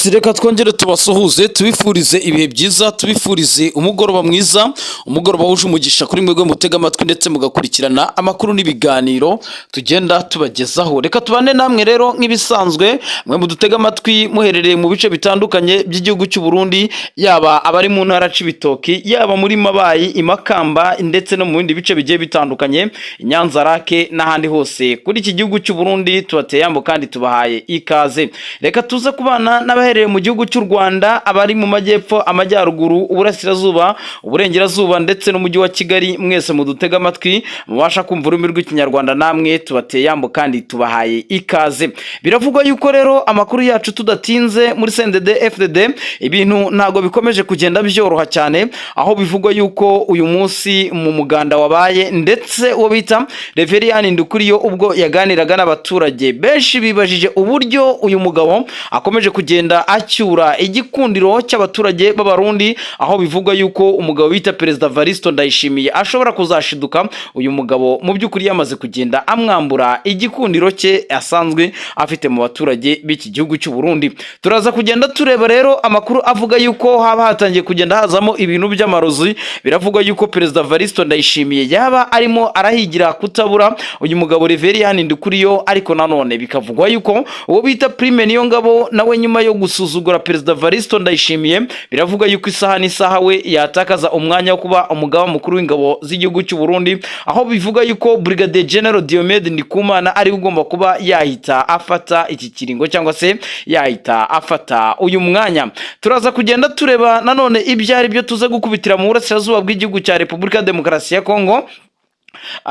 Yes, reka twongere tubasuhuze, tubifurize ibihe byiza, tubifurize umugoroba mwiza, umugoroba wuje umugisha kuri mwebwe mutega amatwi ndetse mugakurikirana amakuru n'ibiganiro tugenda tubagezaho. Reka tubane namwe rero nk'ibisanzwe, mwe mudutega amatwi muherereye mu bice bitandukanye by'igihugu cy'u Burundi, yaba abari mu ntara Cibitoki, yaba muri Mabayi, i Makamba ndetse no mu bindi bice bigiye bitandukanye, i Nyanza Rake n'ahandi hose kuri iki gihugu cy'u Burundi, tubateye yambo kandi tubahaye ikaze. Reka tuze kubana n'abaherereye mu gihugu cy'u Rwanda, abari mu majyepfo, amajyaruguru, uburasirazuba, uburengerazuba ndetse n'umujyi wa Kigali. Mwese mudutega amatwi mubasha kumva ururimi rw'Ikinyarwanda, namwe tubateye yambo kandi tubahaye ikaze. Biravugwa yuko rero amakuru yacu tudatinze, muri CNDD FDD ibintu ntabwo bikomeje kugenda byoroha cyane, aho bivugwa yuko uyu munsi mu muganda wabaye, ndetse uwo bita Reverien Ndikuriyo ubwo yaganiraga n'abaturage, benshi bibajije uburyo uyu mugabo akomeje kugenda acyura igikundiro cy'abaturage b'Abarundi, aho bivugwa yuko umugabo bita Perezida Varisto Ndayishimiye ashobora kuzashiduka uyu mugabo mu by'ukuri yamaze kugenda amwambura igikundiro cye asanzwe afite mu baturage b'iki gihugu cy'u Burundi. Turaza kugenda tureba rero amakuru avuga yuko haba hatangiye kugenda hazamo ibintu by'amarozi. Biravugwa yuko Perezida Varisto Ndayishimiye yaba arimo arahigira kutabura uyu mugabo Reverien Ndikuriyo, ariko nanone bikavugwa yuko uwo bita Prime Niyongabo nawe, nyuma yo gusuzugura Perezida Varisto Ndayishimiye, biravuga yuko isaha n'isaha we yatakaza umwanya wo kuba umugaba mukuru w'ingabo z'igihugu cy'u Burundi, aho bivuga yuko Brigadier General Diomede Ndikumana ari ugomba kuba yahita afata iki kiringo cyangwa se yahita afata uyu mwanya. Turaza kugenda tureba nanone ibyo ari byo, tuze gukubitira mu burasirazuba bw'igihugu cya Repubulika ya Demokarasi ya Kongo,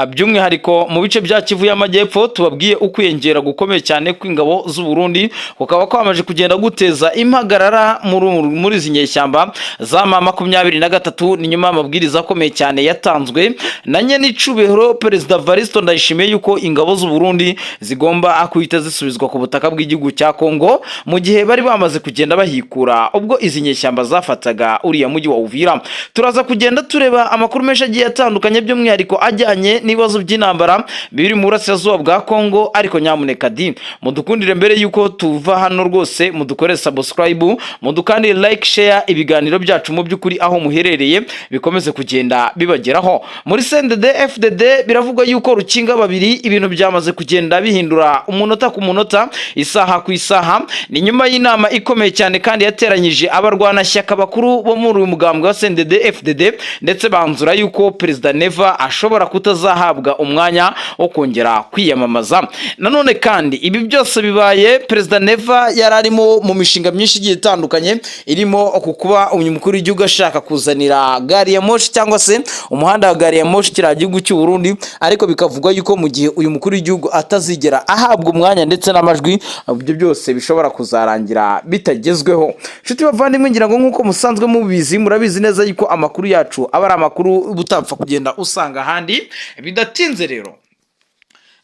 by'umwihariko mu bice bya Kivu y'Amajyepfo. Tubabwiye ukwiyongera gukomeye cyane kw'ingabo z'u Burundi kukaba kwamaje kugenda guteza impagarara muri izi nyeshyamba za M23. Ni nyuma y'amabwiriza akomeye cyane yatanzwe na nyenicubahiro Perezida Varisto Ndayishimiye yuko ingabo z'u Burundi zigomba guhita zisubizwa ku butaka bw'igihugu cya Kongo, mu gihe bari bamaze kugenda bahikura ubwo izi nyeshyamba zafataga uriya mujyi wa Uvira. Turaza kugenda tureba amakuru menshi agiye atandukanye, by'umwihariko ajyanye n'ibibazo by'intambara biri mu burasirazuba bwa Kongo. Ariko nyamuneka di mudukundire, mbere yuko tuva hano rwose mudukore subscribe, mudukandire like, share ibiganiro byacu, mu by'ukuri aho muherereye bikomeze kugenda bibageraho. Muri CNDD FDD biravugwa yuko rukinga babiri ibintu byamaze kugenda bihindura umunota ku munota, isaha ku isaha. Ni nyuma y'inama ikomeye cyane kandi yateranyije abarwanashyaka bakuru bo muri uyu mugambwe wa CNDD FDD, ndetse banzura yuko Perezida Neva ashobora kutazahabwa umwanya wo kongera kwiyamamaza. Nanone kandi ibi byose bibaye Perezida Neva yari arimo mu mishinga myinshi igiye itandukanye, irimo ku kuba uyu mukuru w'igihugu ashaka kuzanira gari ya moshi cyangwa se umuhanda wa gari ya moshi kiriya gihugu cy'u Burundi, ariko bikavugwa yuko mu gihe uyu mukuru w'igihugu atazigera ahabwa umwanya ndetse n'amajwi, ibyo byose bishobora kuzarangira bitagezweho. Inshuti bavandimwe, ngira ngo nk'uko musanzwe mubizi, murabizi neza yuko amakuru yacu aba ari amakuru utapfa kugenda usanga ahandi. Bidatinze rero,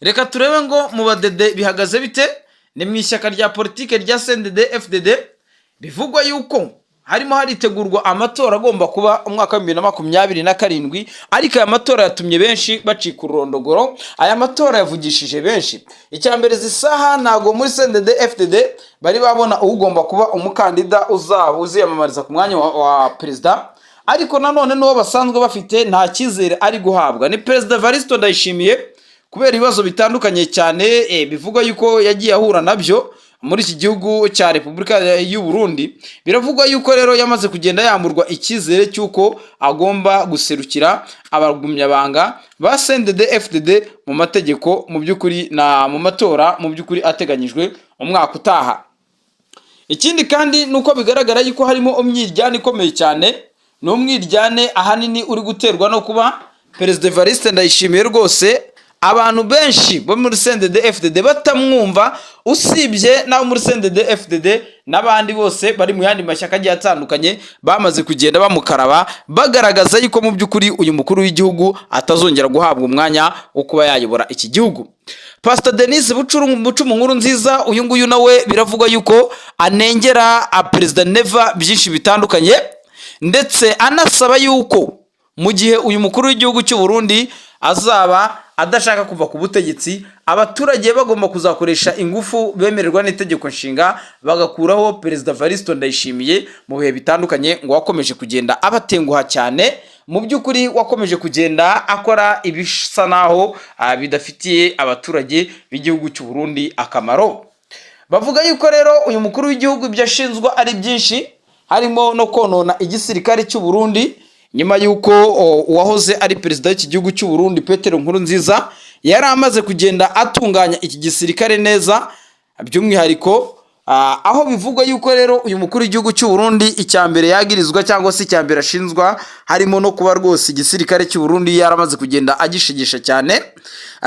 reka turebe ngo mu badede bihagaze bite. Ni mu ishyaka rya politike rya CNDD FDD, bivugwa yuko harimo haritegurwa amatora agomba kuba umwaka wa 2027, ariko aya matora yatumye benshi bacika ururondogoro. Aya matora yavugishije benshi. Icya mbere, izi saha ntabwo muri CNDD FDD bari babona ugomba kuba umukandida uzaba uziyamamariza ku mwanya wa perezida, ariko nanone n'uwo basanzwe bafite nta cyizere ari guhabwa, ni Perezida Varisito Ndayishimiye, kubera ibibazo bitandukanye cyane bivugwa yuko yagiye ahura nabyo muri iki gihugu cya Repubulika y'u Burundi. Biravugwa yuko rero yamaze kugenda yamburwa icyizere cy'uko agomba guserukira abagumyabanga ba CNDD FDD mu mategeko, mu by'ukuri na mu matora mu by'ukuri ateganyijwe umwaka utaha. Ikindi kandi ni uko bigaragara yuko harimo umwiryane ikomeye cyane. Ni umwiryane ahanini uri guterwa no kuba Perezida Evariste Ndayishimiye rwose abantu benshi bo muri CNDD FDD batamwumva, usibye n'abo muri CNDD FDD, n'abandi bose bari mu yandi mashyaka agiye atandukanye bamaze kugenda bamukaraba, bagaragaza yuko mu by'ukuri uyu mukuru w'igihugu atazongera guhabwa umwanya wo kuba yayobora iki gihugu. Pastor Denis Bucumu nkuru nziza, uyu nguyu nawe biravugwa yuko anengera Perezida Neva byinshi bitandukanye, ndetse anasaba yuko mu gihe uyu mukuru w'igihugu cy'u Burundi azaba Adashaka kuva ku butegetsi, abaturage bagomba kuzakoresha ingufu bemererwa n'itegeko nshinga, bagakuraho Perezida Varisito Ndayishimiye. Mu bihe bitandukanye ngo wakomeje kugenda abatenguha cyane, mu by'ukuri wakomeje kugenda akora ibisa naho bidafitiye abaturage b'igihugu cy'u Burundi akamaro. Bavuga yuko rero uyu mukuru w'igihugu ibyo ashinzwa ari byinshi, harimo no konona igisirikare cy'u Burundi, nyuma y'uko uwahoze ari perezida w'iki gihugu cy'u Burundi, Petero Nkurunziza, yari amaze kugenda atunganya iki gisirikare neza. By'umwihariko aho bivugwa yuko rero uyu mukuru w'igihugu cy'u Burundi icya mbere yagirizwa cyangwa se icya mbere ashinzwa harimo no kuba rwose igisirikare cy'u Burundi yaramaze kugenda agishigisha cyane.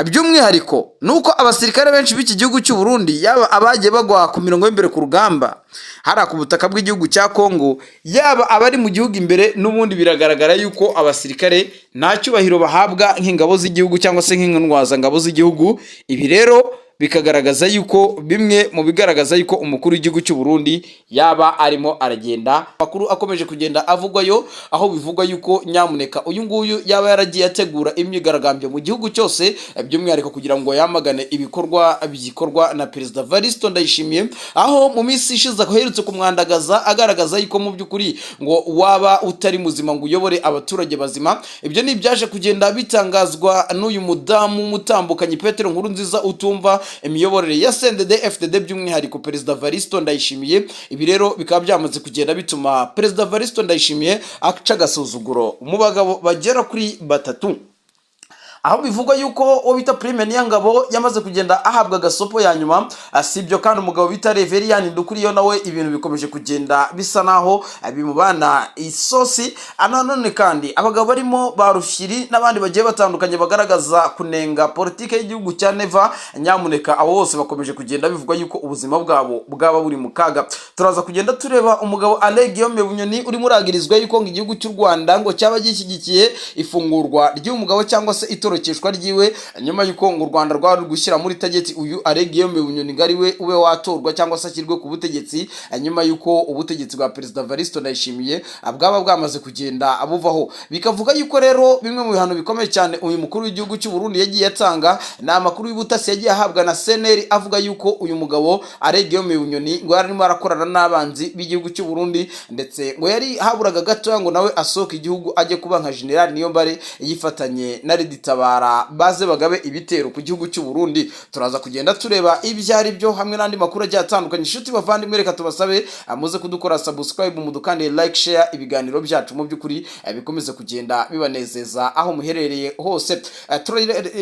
By'umwihariko nuko abasirikare benshi b'iki gihugu cy'u Burundi, yaba abagiye bagwa ku mirongo y'imbere ku rugamba hariya ku butaka bw'igihugu cya Kongo, yaba abari mu gihugu imbere, n'ubundi biragaragara yuko abasirikare nta cyubahiro bahabwa nk'ingabo z'igihugu cyangwa se nk'intwazangabo z'igihugu. Ibi rero bikagaragaza yuko bimwe mu bigaragaza yuko umukuru w'igihugu cy'u Burundi yaba arimo aragenda. Amakuru akomeje kugenda avugwayo, aho bivugwa yuko nyamuneka uyu nguyu yaba yaragiye ategura imyigaragambyo mu gihugu cyose, by'umwihariko kugira ngo yamagane ibikorwa bikorwa na Perezida Varisito Ndayishimiye, aho mu minsi ishize aherutse kumwandagaza, agaragaza yuko mu by'ukuri ngo waba utari muzima ngo uyobore abaturage bazima. Ibyo ni ibyaje kugenda bitangazwa n'uyu mudamu w'umutambukanyi Petero Nkurunziza, utumva imiyoborere ya CNDD FDD, by'umwihariko Perezida Varisito Ndayishimiye. Ibi rero bikaba byamaze kugenda bituma Perezida Varisito Ndayishimiye aca agasuzuguro mu bagabo bagera kuri batatu, aho bivugwa yuko uwo bita Prime Niyongabo yamaze kugenda ahabwa agasopo ya nyuma. Si ibyo kandi, umugabo bita Reverien Ndikuriyo nawe ibintu bikomeje kugenda bisa naho bimubana isosi. Nanone kandi abagabo barimo ba Rufyiri n'abandi bagiye batandukanye bagaragaza kunenga politike y'igihugu cya Neva, nyamuneka abo bose bakomeje kugenda bivugwa yuko ubuzima bwabo bwaba buri mu kaga. Turaza kugenda tureba umugabo Alain Guillaume Bunyoni urimo uragirizwa yuko ngo igihugu cy'u Rwanda ngo cyaba gishyigikiye ifungurwa ry'uyu mugabo cyangwa se itorokeshwa ryiwe, nyuma y'uko ngo u Rwanda rwari ruri gushyira muri target uyu Alain Guillaume Bunyoni ngo ari we ube watorwa cyangwa se ashyirwe ku butegetsi, nyuma y'uko ubutegetsi bwa Perezida Varisito Ndayishimiye bwaba bwamaze kugenda buvaho. Bikavuga yuko rero bimwe mu bihano bikomeye cyane uyu mukuru w'igihugu cy'u Burundi yagiye atanga ni amakuru y'ubutasi yagiye ahabwa na CNR, avuga yuko uyu mugabo Alain Guillaume Bunyoni ngo yari arimo arakorana n'abanzi b'igihugu cy'u Burundi, ndetse ngo yari haburaga gatoya ngo nawe asohoke igihugu ajye kuba nka General Niyombare, yifatanye na RED Tabara, baze bagabe ibitero ku gihugu cy'u Burundi. Turaza kugenda tureba ibyo ari byo hamwe n'andi makuru agiye atandukanye. Inshuti bavandimwe, reka tubasabe muze kudukora subscribe, mudukandire like, share, ibiganiro byacu mu by'ukuri bikomeze kugenda bibanezeza aho muherereye hose.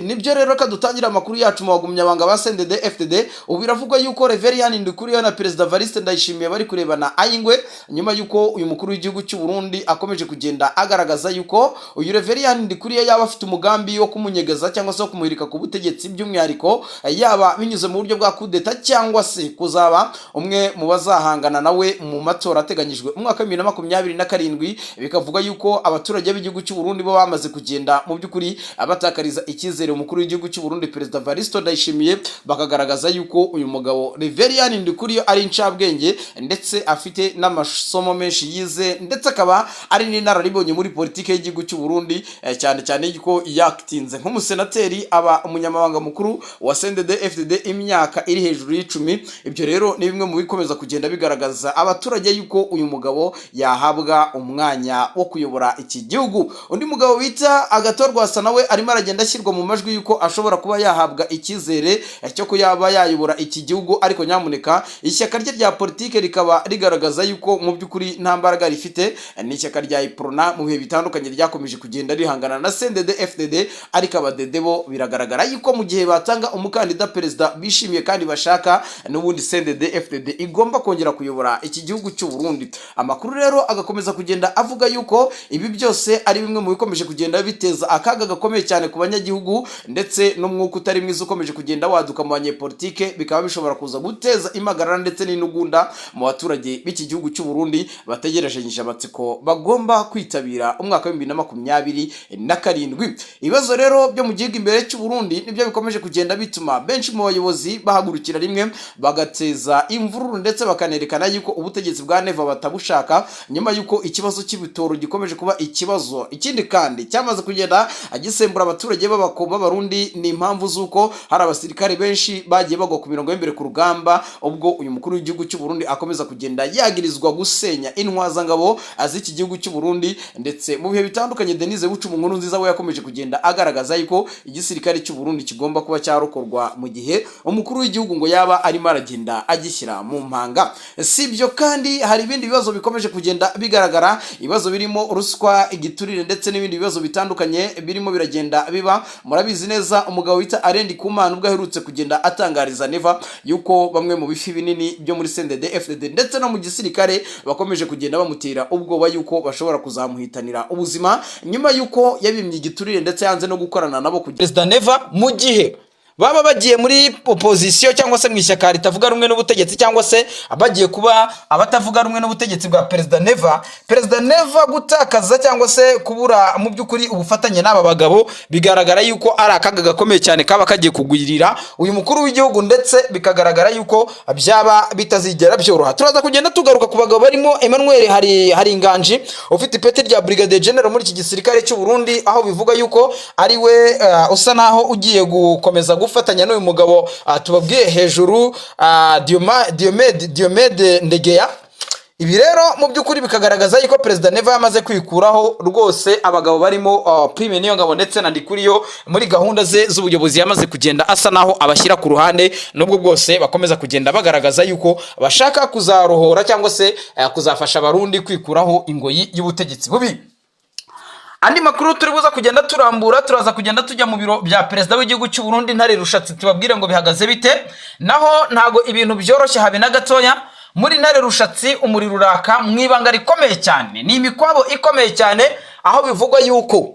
Nibyo rero, reka dutangire amakuru yacu mu bagumyabanga ba CNDD FDD. Ubu biravugwa yuko Reverien Ndikuriyo na Perezida Variste Ndayishimiye bari kurebana ayingwe, nyuma yuko uyu mukuru w'igihugu cy'u Burundi akomeje kugenda agaragaza yuko uyu Reverien Ndikuriyo yaba afite umugambi wo kumunyegeza cyangwa se wo kumuhirika ku butegetsi, by'umwihariko yaba binyuze mu buryo bwa kudeta cyangwa se kuzaba umwe mu bazahangana nawe mu matora ateganyijwe umwaka wa 2027. Bikavuga yuko abaturage b'igihugu cy'u Burundi bo bamaze kugenda mu by'ukuri batakariza icyizere umukuru w'igihugu cy'u Burundi, Perezida Varisto Ndayishimiye, bakagaragaza yuko uyu mugabo Reverien Ndikuriyo ari incabwenge, ndetse afite n'amasomo menshi yize, ndetse akaba ari n'inararibonye muri politike y'igihugu cy'u Burundi, cyane cyane yuko yakitinze nk'umusenateri, aba umunyamabanga mukuru wa CNDD FDD imyaka iri hejuru y'10. Ibyo rero ni bimwe mu bikomeza kugenda bigaragaza abaturage yuko uyu mugabo yahabwa umwanya wo kuyobora iki gihugu. Undi mugabo bita Agathon Rwasa nawe arimo aragenda ashyirwa mu majwi yuko ashobora kuba yahabwa icyizere cyo kuyaba yayobora iki gihugu, ariko nyamuneka ishyaka rye rya politike rikaba rigaragaza yuko mu by'ukuri nta mbaraga rifite. Ni ishyaka rya Uprona, mu bihe bitandukanye ryakomeje kugenda rihangana na CNDD FDD, ariko abadede bo biragaragara yuko mu gihe batanga umukandida perezida bishimiye kandi bashaka, n'ubundi CNDD FDD igomba kongera kuyobora iki gihugu cy'u Burundi. Amakuru rero agakomeza kugenda avuga yuko ibi byose ari bimwe mu bikomeje kugenda biteza akaga gakomeye cyane ku banyagihugu, ndetse n'umwuka utari mwiza ukomeje kugenda waduka mu banyepolitike, bikaba bishobora kuza guteza impagarara ndetse n'intugunda mu baturage b'iki gihugu cy'u Burundi bategerejanyije amatsiko bagomba kwitabira umwaka wa 2027. Ibibazo Ibibazo rero byo mu gihugu imbere cy'u Burundi nibyo bikomeje kugenda bituma benshi mu bayobozi bahagurukira rimwe bagateza imvururu, ndetse bakanerekana yuko ubutegetsi bwa Neva batabushaka, nyuma yuko ikibazo cy'ibitoro gikomeje kuba ikibazo. Ikindi kandi cyamaze kugenda gisembura abaturage b'Abarundi ni impamvu z'uko hari abasirikare benshi bagiye bagwa ku mirongo y'imbere ku rugamba, ubwo uyu mukuru w'igihugu cy'u Burundi akomeza kugenda yagirizwa gusenya intwazangabo z'iki gihugu cy'u Burundi. Ndetse mu bihe bitandukanye, Denise Bucuma Nkuru Nziza we yakomeje kugenda agaragaza yuko igisirikare cy'u Burundi kigomba kuba cyarokorwa mu gihe umukuru w'igihugu ngo yaba arimo aragenda agishyira mu mpanga. Si ibyo kandi, hari ibindi bibazo bikomeje kugenda bigaragara, ibibazo birimo ruswa, igiturire, ndetse n'ibindi bibazo bitandukanye birimo biragenda biba. Murabizi neza, umugabo wita Alain Ndikumana ubwo aherutse kugenda atangariza Neva yuko bamwe mu bifi binini byo muri CNDD FDD ndetse no mu gisirikare bakomeje kugenda bamutera ubwoba yuko bashobora kuzamuhitanira ubuzima, nyuma yuko yabimye igiturire ndetse yanze no gukorana nabo kugira Perezida Neva, mu gihe baba bagiye muri opposition cyangwa se mu ishyaka ritavuga rumwe n'ubutegetsi, cyangwa se bagiye kuba abatavuga rumwe n'ubutegetsi bwa Perezida Neva, Perezida Neva gutakaza cyangwa se kubura mu by'ukuri ubufatanye n'aba bagabo bigaragara yuko ari akaga gakomeye cyane kaba kagiye kugwirira uyu mukuru w'igihugu, ndetse bikagaragara yuko byaba bitazigera byoroha. Turaza kugenda tugaruka ku bagabo barimo Emmanuel hari Inganji, ufite ipeti rya Brigadier General muri iki gisirikare cy'u Burundi, aho bivuga yuko ari we usa naho ugiye gukomeza gufatanya n'uyu mugabo tubabwiye hejuru, Diomede Ndegeya. Ibi rero mu by'ukuri bikagaragaza yuko Perezida Neva yamaze kwikuraho rwose abagabo barimo Prime Niyongabo ndetse na Ndikuriyo. Muri gahunda ze z'ubuyobozi yamaze kugenda asa naho abashyira ku ruhande, nubwo bwose bakomeza kugenda bagaragaza yuko bashaka kuzarohora cyangwa se kuzafasha Abarundi kwikuraho ingoyi y'ubutegetsi bubi. Andi makuru turi buza kugenda turambura, turaza kugenda tujya mu biro bya perezida w'igihugu cy'u Burundi Ntare Rushatsi, tubabwire ngo bihagaze bite. Naho ntago ibintu byoroshye habe na gatoya. Muri Ntare Rushatsi umuriro uraka mu ibanga rikomeye cyane, ni imikwabo ikomeye cyane, aho bivugwa yuko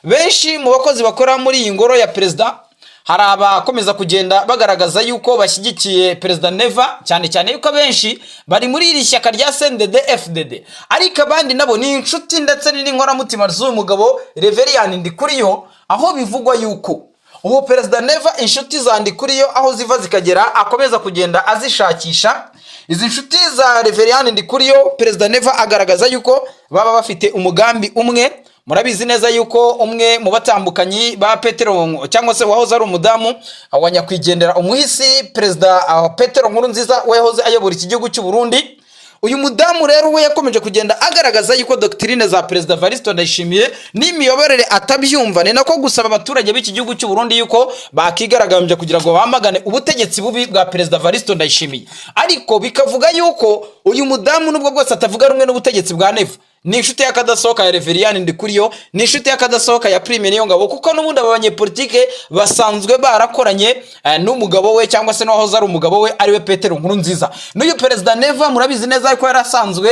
benshi mu bakozi bakora muri iyi ngoro ya perezida hari abakomeza kugenda bagaragaza yuko bashyigikiye Perezida Neva, cyane cyane yuko abenshi bari muri iri shyaka rya CNDD FDD, ariko abandi nabo ni inshuti ndetse n'inkoramutima z'uyu mugabo Reverien Ndikuriyo, aho bivugwa yuko ubu Perezida Neva inshuti za Ndikuriyo aho ziva zikagera akomeza kugenda azishakisha. Izi nshuti za Reverien Ndikuriyo, Perezida Neva agaragaza yuko baba bafite umugambi umwe. Murabizi neza yuko umwe mu batambukanyi ba Petero, cyangwa se wahoze ari umudamu wa nyakwigendera umuhisi Perezida Petero Nkurunziza, we yahoze ayobora iki gihugu cy'u Burundi, uyu mudamu rero we yakomeje kugenda agaragaza yuko doctrine za Perezida Varisito Ndayishimiye n'imiyoborere atabyumva. Ni nako gusaba abaturage b'iki gihugu cy'u Burundi yuko bakigaragambya kugira ngo bamagane ubutegetsi bubi bwa Perezida Varisito Ndayishimiye. Ariko bikavuga yuko uyu mudamu, nubwo bwose atavuga rumwe n'ubutegetsi bwa Neva, ni inshuti y'akadasohoka ya Reverien Ndikuriyo, ni inshuti y'akadasohoka ya Prime Niyongabo, kuko n'ubundi aba banyepolitike basanzwe barakoranye n'umugabo we, cyangwa se n'uwahoze ari umugabo we, ariwe Petero Nkurunziza. N'uyu Perezida Neva murabizi neza ko yari asanzwe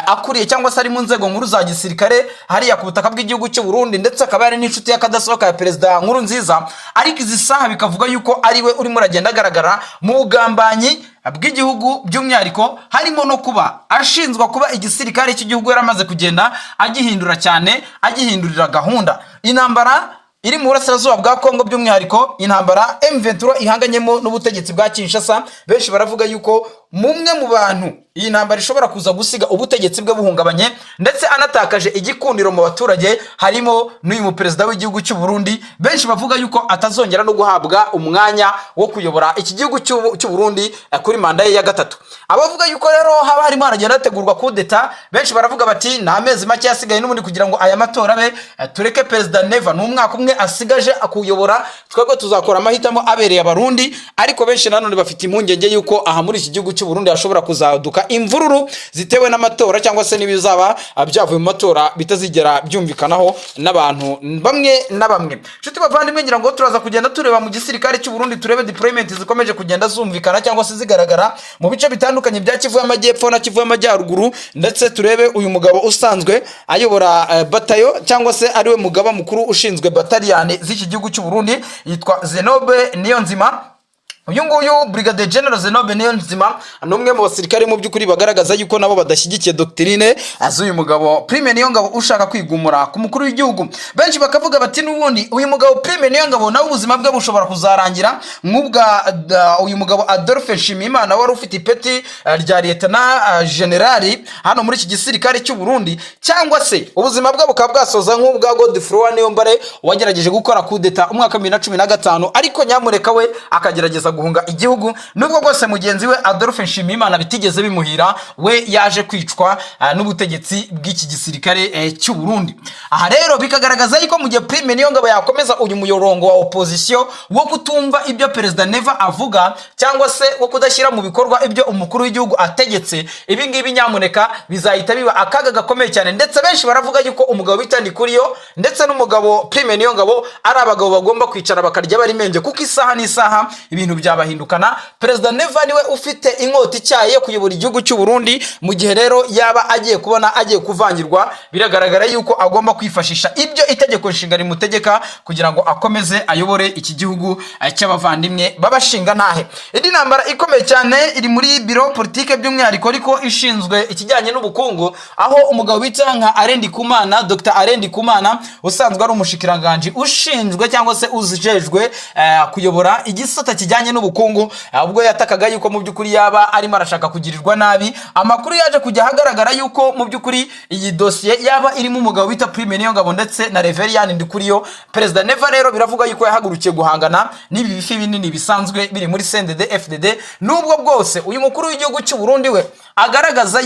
akuriye cyangwa se ari mu nzego nkuru za gisirikare hariya ku butaka bw'igihugu cy'u Burundi, ndetse akaba yari n'inshuti y'akadasohoka ya Perezida Nkurunziza. Ariko izi saha bikavuga yuko ariwe urimo uragenda agaragara mu bugambanyi bw'igihugu, by'umwihariko harimo no kuba ashinzwa kuba igisirikare cy'igihugu yaramaze kugenda agihindura cyane, agihindurira gahunda. Intambara iri mu burasirazuba bwa Kongo, by'umwihariko intambara M23 ihanganyemo n'ubutegetsi bwa Kinshasa, benshi baravuga yuko mumwe mu bantu iyi ntambara ishobora kuza gusiga ubutegetsi bwe buhungabanye, ndetse anatakaje igikundiro mu baturage, harimo n'uyu muperezida w'igihugu cy'u Burundi. Benshi bavuga yuko atazongera no guhabwa umwanya wo kuyobora iki gihugu cy'u Burundi kuri manda ye ya gatatu. Abavuga yuko rero haba harimo haragenda hategurwa kudeta, benshi baravuga bati ni amezi make asigaye n'ubundi kugira ngo aya matora abe, tureke Perezida Neva, ni umwaka umwe asigaje kuyobora, twebwe tuzakora amahitamo abereye Abarundi. Ariko benshi nanone bafite impungenge yuko aha muri iki gihugu cy'u Burundi hashobora kuzaduka imvururu zitewe n'amatora, cyangwa se n'ibizaba byavuye mu matora bitazigera byumvikanaho n'abantu bamwe na bamwe. Nshuti bavandimwe, ngira ngo turaza kugenda tureba mu gisirikare cy'u Burundi, turebe deployment zikomeje kugenda zumvikana cyangwa se zigaragara mu bice bitandukanye bya Kivu y'Amajyepfo na Kivu y'Amajyaruguru, ndetse turebe uyu mugabo usanzwe ayobora batayo, cyangwa se ariwe mugaba mukuru ushinzwe bataliyani z'iki gihugu cy'u Burundi, yitwa Zenobe Niyonzima. Uyu nguyu Brigadier General Zenobe Niyonzima ni umwe mu basirikare mu by'ukuri bagaragaza yuko nabo badashyigikiye doctrine z'uyu mugabo Prime Niyongabo ushaka kwigumura ku mukuru w'igihugu. Benshi bakavuga bati n'ubundi uyu mugabo Prime Niyongabo nawe ubuzima bwe bushobora kuzarangira nk'ubwa uyu mugabo Adolphe Nshimiyimana wari ufite ipeti rya Lieutenant General hano muri iki gisirikare cy'u Burundi, cyangwa se ubuzima bwe bukaba bwasoza nk'ubwa Godefroid Niyombare wagerageje gukora coup d'etat umwaka wa 2015, ariko nyamureka we akagerageza guhunga igihugu, nubwo bwose mugenzi we Adolphe Nshimiyimana bitigeze bimuhira, we yaje kwicwa n'ubutegetsi bw'iki gisirikare cy'u Burundi. Aha rero bikagaragaza yuko mu gihe Prime Niyongabo yakomeza uyu muyorongo wa opposition wo kutumva ibyo Perezida Neva avuga, cyangwa se wo kudashyira mu bikorwa ibyo umukuru w'igihugu ategetse, ibi ngibi nyamuneka bizahita biba akaga gakomeye cyane. Ndetse benshi baravuga yuko umugabo bita Ndikuriyo ndetse n'umugabo Prime Niyongabo ari abagabo bagomba kwicara bakarya bari menge, kuko isaha n'isaha ibintu byabahindukana. Perezida Neva niwe ufite inkota icyaye yo kuyobora igihugu cy'u Burundi. Mu gihe rero yaba agiye kubona agiye kuvangirwa, biragaragara yuko agomba kwifashisha ibyo itegeko nshinga rimutegeka kugira ngo akomeze ayobore iki gihugu cy'abavandimwe b'abashinga ntahe. Indi ntambara ikomeye cyane iri muri biro politike, by'umwihariko ariko ishinzwe ikijyanye n'ubukungu, aho umugabo bita nka Alain Ndikumana, Dr Alain Ndikumana, usanzwe ari umushikiranganji ushinzwe cyangwa se ujejwe kuyobora igisata kijyanye n'ubukungu, ubwo yatakaga yuko mu by'ukuri yaba arimo arashaka kugirirwa nabi. Amakuru yaje kujya ahagaragara yuko mu by'ukuri iyi dosiye yaba irimo umugabo bita Prime Niyongabo ndetse na Reverien Ndikuriyo. Perezida Neva rero biravuga yuko yahagurukiye guhangana n'ibi bifi binini bisanzwe biri muri CNDD FDD, nubwo bwose uyu mukuru w'igihugu cy'u Burundi we agaragaza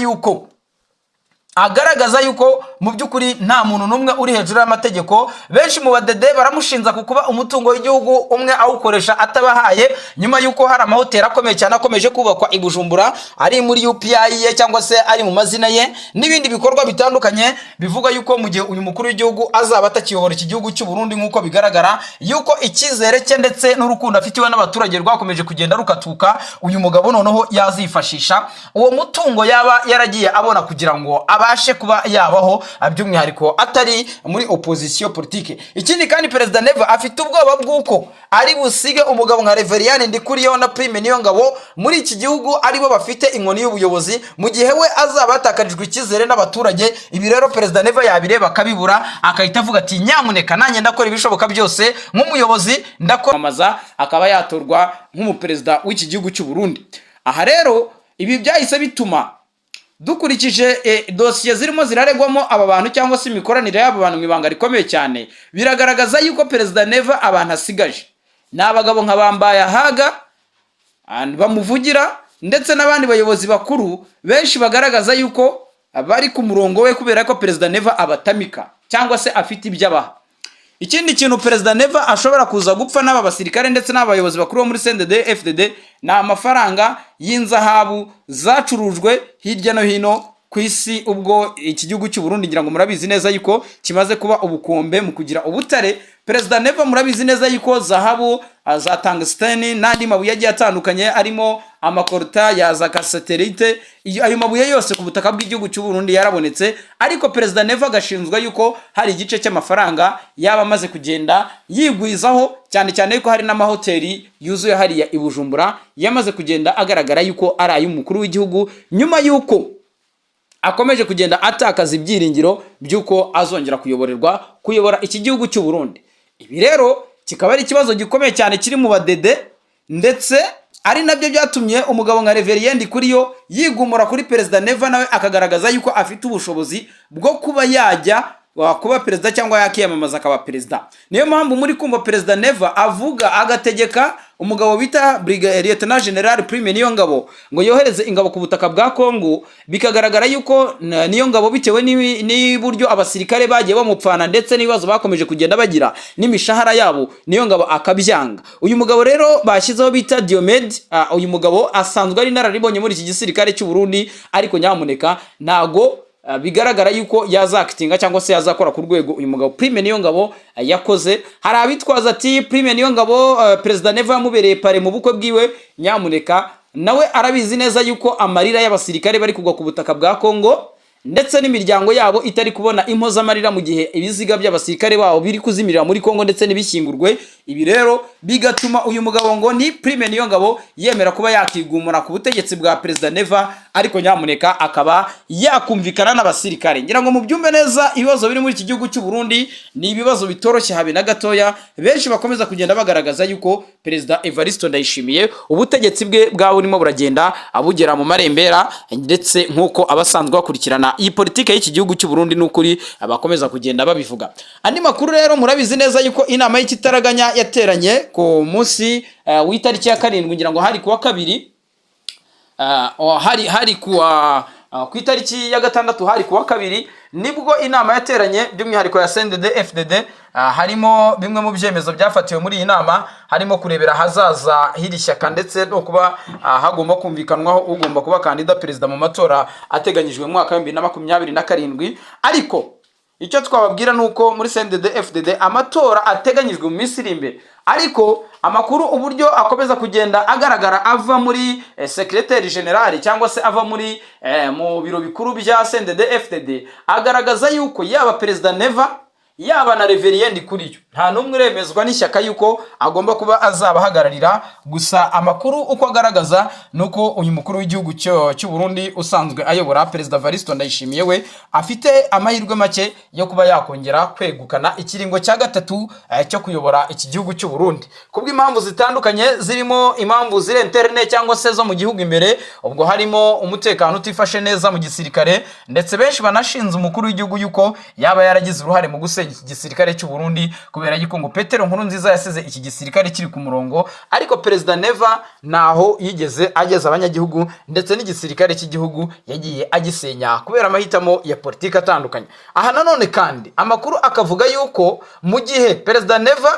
yuko mu by'ukuri nta muntu n'umwe uri hejuru y'amategeko. Benshi mu badede baramushinja ku kuba umutungo w'igihugu umwe awukoresha atabahaye, nyuma y'uko hari amahoteli akomeye cyane akomeje kubakwa i Bujumbura ari muri UPI ye cyangwa se ari mu mazina ye, n'ibindi bikorwa bitandukanye. Bivuga yuko mu gihe uyu mukuru w'igihugu azaba atakiyobora iki gihugu cy'u Burundi, nk'uko bigaragara yuko icyizere cye ndetse n'urukundo afitiwe n'abaturage rwakomeje kugenda rukatuka, uyu mugabo noneho yazifashisha uwo mutungo yaba yaragiye abona kugira ngo abashe kuba yabaho, by'umwihariko atari muri opposition politique. Ikindi kandi, Perezida Neva afite ubwoba bw'uko ari busige umugabo nka Reverien Ndikuriyo na Prime Niyongabo muri iki gihugu aribo bafite inkoni y'ubuyobozi, mu gihe we azaba yatakarijwe icyizere n'abaturage. Ibi rero Perezida Neva yabireba akabibura, akahita avuga ati nyamuneka nanjye ndakora ibishoboka byose nk'umuyobozi, ndakwamamaza akaba yatorwa nk'umuperezida w'iki gihugu cy'u Burundi. Aha rero ibi byahise bituma dukurikije dosiye zirimo ziraregwamo aba bantu cyangwa se imikoranire y'aba bantu mu ibanga rikomeye cyane, biragaragaza yuko Perezida Neva abantu asigaje ni abagabo nka bambaye ahaga bamuvugira, ndetse n'abandi bayobozi bakuru benshi bagaragaza yuko bari ku murongo we, kubera ko Perezida Neva abatamika cyangwa se afite ibyo abaha. Ikindi kintu Perezida Neva ashobora kuza gupfa n'aba basirikare ndetse n'abayobozi bakuru bo muri CNDD FDD ni amafaranga y'inzahabu zacurujwe hirya no hino ku isi, ubwo iki gihugu cy'u Burundi ngira ngo murabizi neza yuko kimaze kuba ubukombe mu kugira ubutare. Perezida Neva murabizi neza yuko zahabu za tungsten n'andi mabuye agiye atandukanye arimo amakorota ya za cassitérite, ayo mabuye yose ku butaka bw'igihugu cy'u Burundi yarabonetse. Ariko Perezida Neva agashinzwa yuko hari igice cy'amafaranga yaba amaze kugenda yigwizaho, cyane cyane yuko hari n'amahoteli yuzuye hariya i Bujumbura yamaze kugenda agaragara yuko ari ay'umukuru w'igihugu, nyuma yuko akomeje kugenda atakaza ibyiringiro by'uko azongera kuyoborerwa kuyobora iki gihugu cy'u Burundi. Ibi rero kikaba ari ikibazo gikomeye cyane kiri mu badede, ndetse ari nabyo byatumye umugabo nka Reverien Ndikuriyo yigumura kuri Perezida Neva, nawe akagaragaza yuko afite ubushobozi bwo kuba yajya kuba perezida cyangwa yakiyamamaza akaba perezida. Niyo mpamvu muri kumva Perezida Neva avuga agategeka umugabo bita Brigadier Lieutenant General Prime Niyongabo ngo yohereze ingabo ku butaka bwa Kongo. Bikagaragara yuko Niyongabo, bitewe n'uburyo abasirikare bagiye bamupfana ndetse n'ibibazo bakomeje kugenda bagira n'imishahara yabo, Niyongabo akabyanga. Uyu mugabo rero bashyizeho bita Diomed, uyu mugabo asanzwe ari inararibonye muri iki gisirikare cy'u Burundi, ariko nyamuneka ntago bigaragara yuko yazakitinga cyangwa se yazakora ku rwego uyu mugabo Prime Niyongabo yakoze. Hari abitwaza ati Prime Niyongabo, Perezida Neva yamubereye parrain mu bukwe bwiwe. Nyamuneka nawe arabizi neza yuko amarira y'abasirikare bari kugwa ku butaka bwa Kongo. ndetse n'imiryango yabo itari kubona impozamarira mu gihe ibiziga by'abasirikare babo biri kuzimirira muri Kongo ndetse n'ibishyingurwe. Ibi rero bigatuma uyu mugabo ngo ni Prime Niyongabo yemera kuba yakigumura ku butegetsi bwa Perezida Neva, ariko nyamuneka akaba yakumvikana n'abasirikare. Ngira ngo mubyumve neza, ibibazo biri muri iki gihugu cy'u Burundi ni ibibazo bitoroshye habe na gatoya. Benshi bakomeza kugenda bagaragaza yuko Perezida Evariste Ndayishimiye ubutegetsi bwe bwaba burimo buragenda abugera mu marembera, ndetse nk'uko abasanzwe bakurikirana iyi politike y'iki gihugu cy'u Burundi n'ukuri bakomeza kugenda babivuga. Andi makuru rero, murabizi neza yuko inama y'ikitaraganya yateranye ku munsi w'itariki ya 7, ngira ngo hari kuwa kabiri, hari kuwa ku itariki ya 6, hari kuwa kabiri, nibwo inama yateranye by'umwihariko ya CNDD FDD. Harimo bimwe mu byemezo byafatiwe muri iyi nama, harimo kurebera ahazaza h'iri shyaka ndetse no kuba hagomba kumvikanwaho ugomba kuba kandida perezida mu matora ateganyijwe mu mwaka wa 2027. Ariko icyo twababwira ni uko muri CNDD FDD amatora ateganyijwe mu minsi iri imbere, ariko amakuru uburyo akomeza kugenda agaragara ava muri secrétaire général cyangwa se ava muri mu biro bikuru bya CNDD FDD agaragaza yuko yaba Perezida Neva, yaba na Révérien Ndikuriyo, nta n'umwe uremezwa n'ishyaka yuko agomba kuba azaba ahagararira. Gusa amakuru uko agaragaza ni uko uyu mukuru w'igihugu cy'u Burundi usanzwe ayobora, Perezida Evariste Ndayishimiye, we afite amahirwe make yo kuba yakongera kwegukana ikiringo cya gatatu cyo kuyobora iki gihugu cy'u Burundi, kubw'impamvu zitandukanye zirimo impamvu ziri interne cyangwa se zo mu gihugu imbere. Ubwo harimo umutekano utifashe neza mu gisirikare, ndetse benshi banashinze umukuru w'igihugu yuko yaba yaragize uruhare mu gusenya iki gisirikare cy'u Burundi, kubera yuko ngo Petero Nkurunziza yasize iki gisirikare kiri ku murongo, ariko Perezida Neva ntaho yigeze ageza abanyagihugu, ndetse n'igisirikare cy'igihugu yagiye agisenya kubera amahitamo ya politiki atandukanye. Aha nanone kandi amakuru akavuga yuko mu gihe Perezida Neva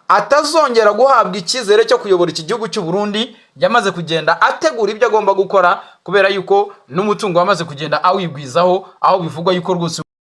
atazongera guhabwa icyizere cyo kuyobora iki gihugu cy'u Burundi, yamaze kugenda ategura ibyo agomba gukora, kubera yuko n'umutungo wamaze kugenda awigwizaho, aho bivugwa yuko rwose